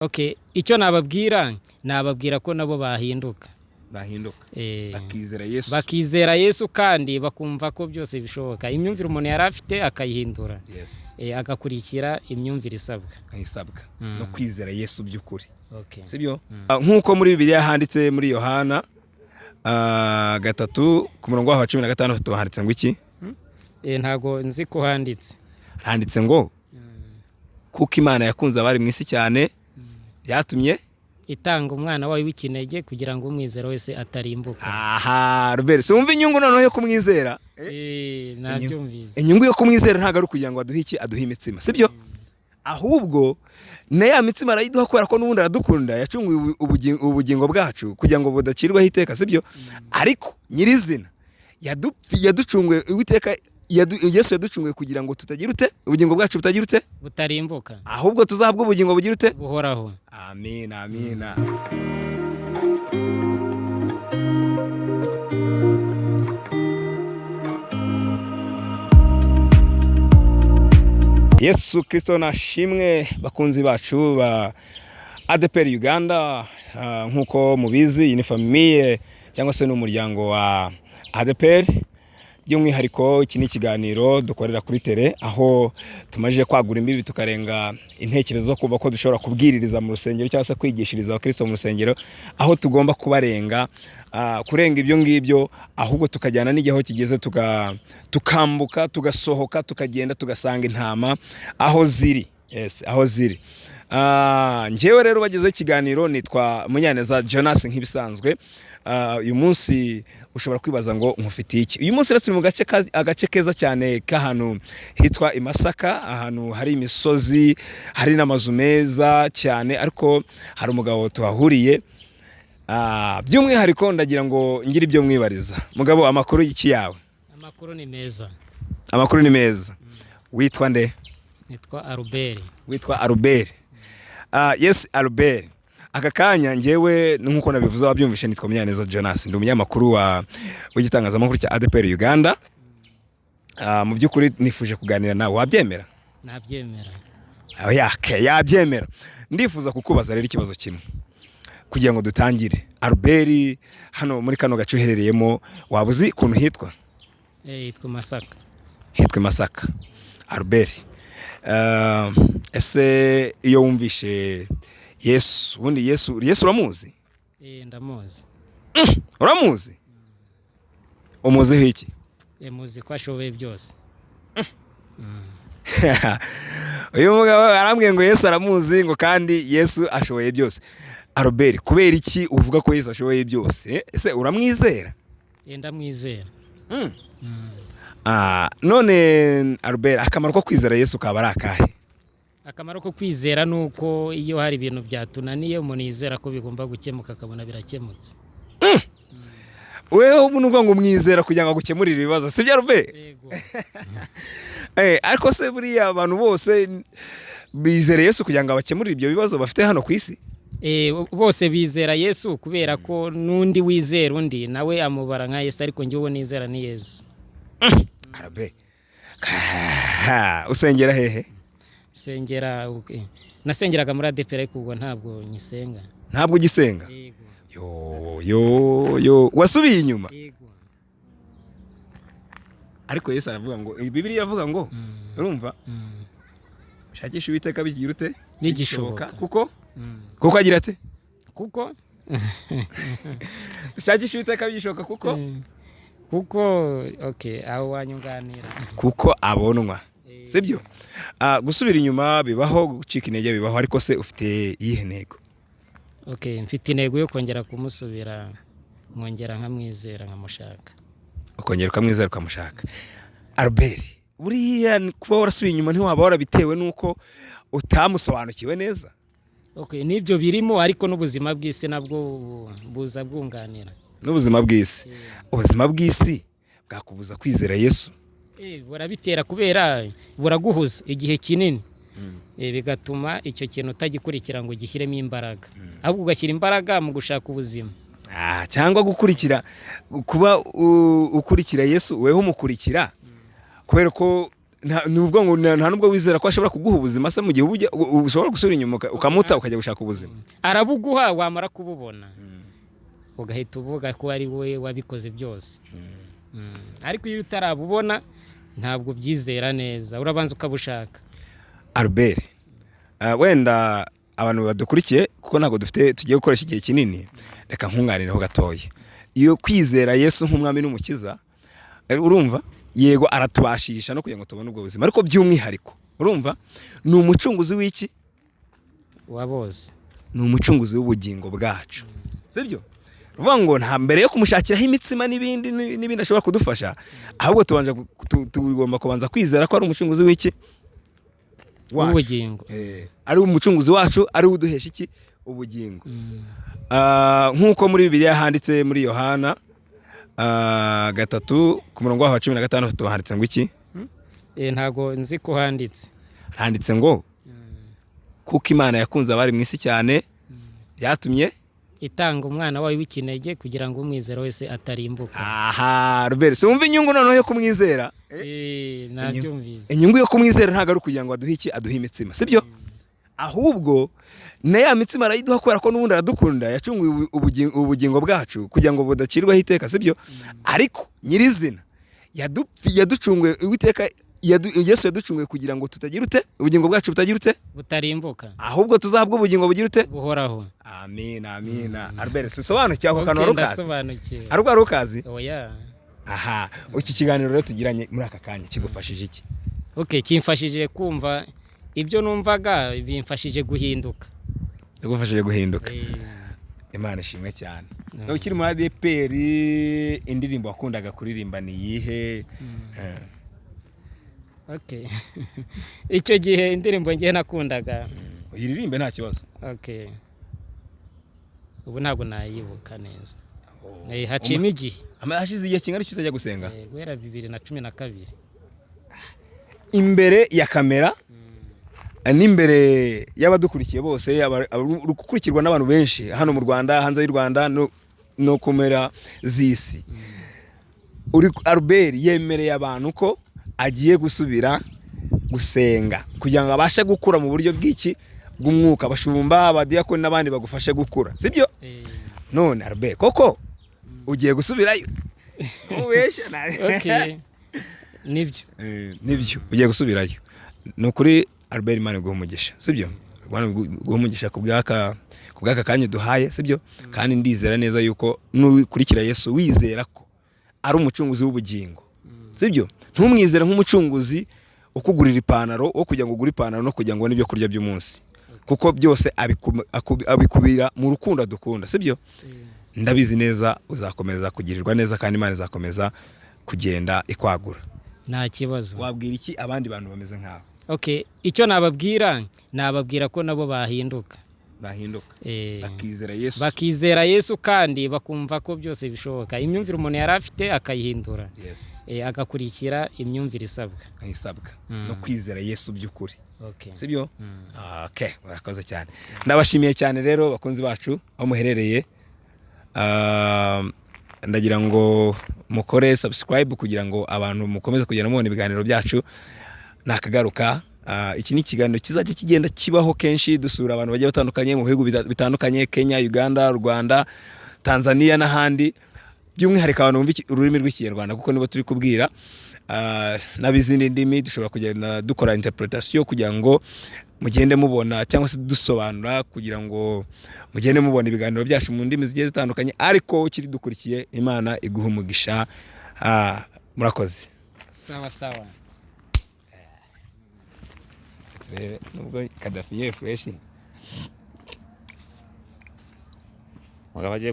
Okay, icyo nababwira nababwira ko nabo bahinduka. Bahinduka. Eh, bakizera Yesu. Bakizera Yesu kandi bakumva ko byose bishoboka. Imyumvire umuntu yari afite akayihindura. Yes. Agakurikira imyumvire isabwa. Isabwa. No kwizera Yesu by'ukuri. Okay. Sibyo? Nk'uko muri Bibiliya handitse muri Yohana 3 ku murongo wa 16 handitse ngo iki? Ntago nzi ko handitse. Handitse ngo kuko Imana yakunze abari mu isi cyane byatumye itanga umwana wayo w'ikinege kugira ngo umwizera wese atarimbuka. Aha, Robert, si wumva inyungu noneho yo kumwizera? Nabyumvise. Inyungu yo kumwizera ntabwo ari ukugira ngo aduhe iki, aduhe imitsima, sibyo? Ahubwo na ya mitsima arayiduha kubera ko n'ubundi aradukunda, yacunguye ubugingo bwacu kugira ngo budacirwaho iteka, sibyo? Ariko nyirizina yaducunguye Uwiteka, Yesu yaducunguye kugira ngo tutagira ute, ubugingo bwacu butagira ute, butarimbuka, ahubwo tuzahabwa ubugingo bugira ute, buhoraho. Amina, amina. Yesu Kristo nashimwe, bakunzi bacu ba ADEPR Uganda. Nkuko mubizi iyi ni famille cyangwa se n'umuryango wa ADEPR. By'umwihariko iki ni ikiganiro dukorera kuri tele, aho tumaje kwagura imbibi tukarenga intekerezo zo kuba ko dushobora kubwiririza mu rusengero cyangwa se kwigishiriza abakristo mu rusengero, aho tugomba kubarenga, kurenga ibyo ngibyo, ahubwo tukajyana n'igihe aho kigeze, tukambuka, tugasohoka, tukagenda tugasanga intama aho ziri. Yes, aho ziri. Njyewe rero bagezeho ikiganiro nitwa Munyaneza Jonas nk'ibisanzwe. Uyu munsi ushobora kwibaza ngo nkufitiye iki? Uyu munsi rero turi mu agace keza cyane k'ahantu hitwa i Masaka, ahantu hari imisozi, hari n'amazu meza cyane, ariko hari umugabo tuhahuriye. By'umwihariko ndagira ngo ngire ibyo mwibariza. Mugabo, amakuru y'iki yawe? Amakuru ni meza. Amakuru ni meza. Witwa nde? Nitwa Albert. Witwa Albert. Yes, Albert. Aka kanya njyewe nkuko nabivuze wabyumvishe nitwa Munyaneza Jonas, ndi umunyamakuru w'igitangazamakuru cya ADEPR Uganda. Mu by'ukuri nifuje kuganira nawe, wabyemera? Nabyemera. Yabyemera. Ndifuza kukubaza rero ikibazo kimwe kugira ngo dutangire. Albert, hano muri kano gace uherereyemo waba uzi ukuntu hitwa? Hitwa Masaka. Hitwa Masaka. Albert, ese iyo wumvishe Yesu, ubundi Yesu uramuzi? Ndamuzi. Uramuzi? Umuziho iki? Muzi ko ashoboye byose. Uyu mugabo arambwiye ngo Yesu aramuzi, ngo kandi Yesu ashoboye byose. Albert, kubera iki uvuga ko Yesu ashoboye byose? Ese uramwizera? Ndamwizera. None Albert, akamaro ko kwizera Yesu kaba ari akahe? Akamaro ko kwizera nuko iyo hari ibintu byatunaniye umuntu yizera ko bigomba gukemuka akabona birakemutse. Wewe ubu nuko ngo umwizera kugira ngo agukemurire ibibazo, sibyo Albert? Yego. Ariko se buriya abantu bose bizera Yesu kugira ngo abakemurire ibyo bibazo bafite hano ku isi? Bose bizera Yesu kubera ko nundi wizera undi nawe amubara nka Yesu, ariko njye uwo nizera ni Yesu. Albert, usengera hehe? Sengera, okay. Nasengeraga muri ADEPR ariko ubwo ntabwo nyisenga. Ntabwo ugisenga? Yego. Yo yo yo, wasubiye inyuma? Yego. Ariko Yesu aravuga ngo, Bibiliya iravuga ngo, urumva? Shakisha Uwiteka bigira ute? Bigishoboka. Kuko? Kuko agira ate? Kuko? Shakisha Uwiteka bigishoboka kuko? Kuko, okay, aho wanyunganira. Kuko abonwa. Sibyo? Gusubira inyuma bibaho, gucika intege bibaho, ariko se ufite iyihe ntego? Okay, mfite intego yo kongera kumusubira, nkongera nkamwizera nkamushaka. Ukongera ukamwizera ukamushaka. Albert, buriya kuba warasubiye inyuma ntiwaba warabitewe nuko utamusobanukiwe neza? Okay, nibyo birimo, ariko n'ubuzima bw'isi nabwo buza bwunganira. N'ubuzima bw'isi. Ubuzima bw'isi bwakubuza kwizera Yesu. Burabitera kubera buraguhuza igihe kinini. Bigatuma icyo kintu utagikurikira ngo gishyiremo imbaraga. Ahubwo ugashyira imbaraga mu gushaka ubuzima. Cyangwa gukurikira, kuba ukurikira Yesu wewe umukurikira kubera ko Ni ukuvuga ngo nta nubwo wizera ko ashobora kuguha ubuzima se mu gihe ushobora gusubira inyuma ukamuta ukajya gushaka ubuzima. Arabuguha, wamara kububona ugahita uvuga ko ari wowe wabikoze byose. Ariko iyo utarabubona ntabwo ubyizera neza, urabanza ukabushaka. Albert, wenda abantu badukurikiye, kuko ntabwo dufite tugiye gukoresha igihe kinini, reka nkunganireho gatoya. Iyo kwizera Yesu nk'umwami n'umukiza, urumva yego aratubashisha no kugira ngo tubone ubwo buzima, ariko by'umwihariko urumva ni umucunguzi w'iki? Wa bose. Ni umucunguzi w'ubugingo bwacu, sibyo? Uvuga ngo nta mbere yo kumushakiraho imitsima n'ibindi n'ibindi ashobora kudufasha, ahubwo tubanje tugomba kubanza kwizera ko ari umucunguzi w'iki? Wacu. W'ubugingo. Ari umucunguzi wacu, ari we uduhesha iki? Ubugingo. Nk'uko muri Bibiliya handitse muri Yohana 3 ku murongo waho wa 16 handitse ngo iki? Ntago nzi ko handitse. Handitse ngo kuko Imana yakunze abari mu isi cyane, byatumye itanga umwana wayo w'ikinege kugira ngo umwizera wese atarimbuka. Aha Robert, si wumva inyungu noneho yo kumwizera? Nabyumvise. Inyungu yo kumwizera ntabwo ari ukugira ngo aduhe iki, aduhe imitsima, sibyo? Ahubwo na ya mitsima arayiduha kubera ko n'ubundi aradukunda, yacunguye ubugingo bwacu kugira ngo budacirwaho iteka, sibyo? Ariko nyirizina yaducunguye Uwiteka Yesu yaducunguye kugira ngo tutagira ute, ubugingo bwacu butagira ute, butarimbuka, ahubwo tuzahabwa ubugingo bugira ute, buhoraho. Amina, amina. Albert, sisobanukiwe ako kantu? Okay, wari ukazi? Ndasobanukiwe. Ari wari ukazi? Oya. Aha, iki kiganiro rero tugiranye muri aka kanya kigufashije iki? Okay, kimfashije kumva ibyo numvaga, bimfashije guhinduka. Bigufashije guhinduka. Imana ishimwe cyane. Ukiri muri ADEPR, indirimbo wakundaga kuririmba ni iyihe? Okay. Icyo gihe indirimbo ngiye nakundaga, uyiririmbe nta kibazo. Okay, ubu ntabwo nayibuka neza. Haciyemo igihe. Hashize igihe kingana iki utajya gusenga? Guhera 2012. Imbere ya kamera n'imbere y'abadukurikiye bose, uri gukurikirwa n'abantu benshi hano mu Rwanda, hanze y'u Rwanda no ku mpera z'isi, uri Albert yemereye abantu ko agiye gusubira gusenga kugira ngo abashe gukura mu buryo bw'iki? Bw'umwuka. Abashumba, abadiyakoni n'abandi bagufashe gukura, sibyo? None Albert, koko ugiye gusubirayo? Ubeshya? Okay, nibyo. Nibyo, ugiye gusubirayo. Ni ukuri Albert, Imana iguhe umugisha, sibyo? Imana iguhe umugisha ku bw'aka kanya uduhaye, sibyo? Kandi ndizera neza yuko nukurikira Yesu wizera ko ari umucunguzi w'ubugingo, sibyo? Ntumwizere nk'umucunguzi ukugurira ipantaro, wo kugira ngo ugure ipantaro no kugira ngo ubone ibyo kurya by'umunsi, kuko byose abikubira mu rukundo adukunda, sibyo? Ndabizi neza uzakomeza kugirirwa neza kandi Imana izakomeza kugenda ikwagura. Nta kibazo. Wabwira iki abandi bantu bameze nkawe? Okay, icyo nababwira, nababwira ko nabo bahinduka. Bahinduka, bakizera Yesu. Bakizera Yesu kandi bakumva ko byose bishoboka. Imyumvire umuntu yari afite akayihindura. Agakurikira imyumvire isabwa. Isabwa no kwizera Yesu by'ukuri. Okay. Sibyo? Okay, murakoze cyane. Ndabashimiye cyane rero bakunzi bacu aho muherereye. Ndagira ngo mukore subscribe kugira ngo abantu mukomeze kugenda mubona ibiganiro byacu nakagaruka. Iki ni ikiganiro kizajya kigenda kibaho kenshi, dusura abantu bagiye batandukanye mu bihugu bitandukanye, Kenya, Uganda, Rwanda, Tanzania n'ahandi, by'umwihariko abantu bumva ururimi rw'Ikinyarwanda kuko nibo turi kubwira. N'ab'izindi ndimi dushobora kugenda dukora interpretation kugira ngo mugende mubona, cyangwa se dusobanura kugira ngo mugende mubona ibiganiro byacu mu ndimi zigiye zitandukanye. Ariko ukiri dukurikiye, Imana iguhe umugisha. Murakoze. Sawa sawa. Turebe nubwo Kadafi yewe fresh. Mugabo agiye.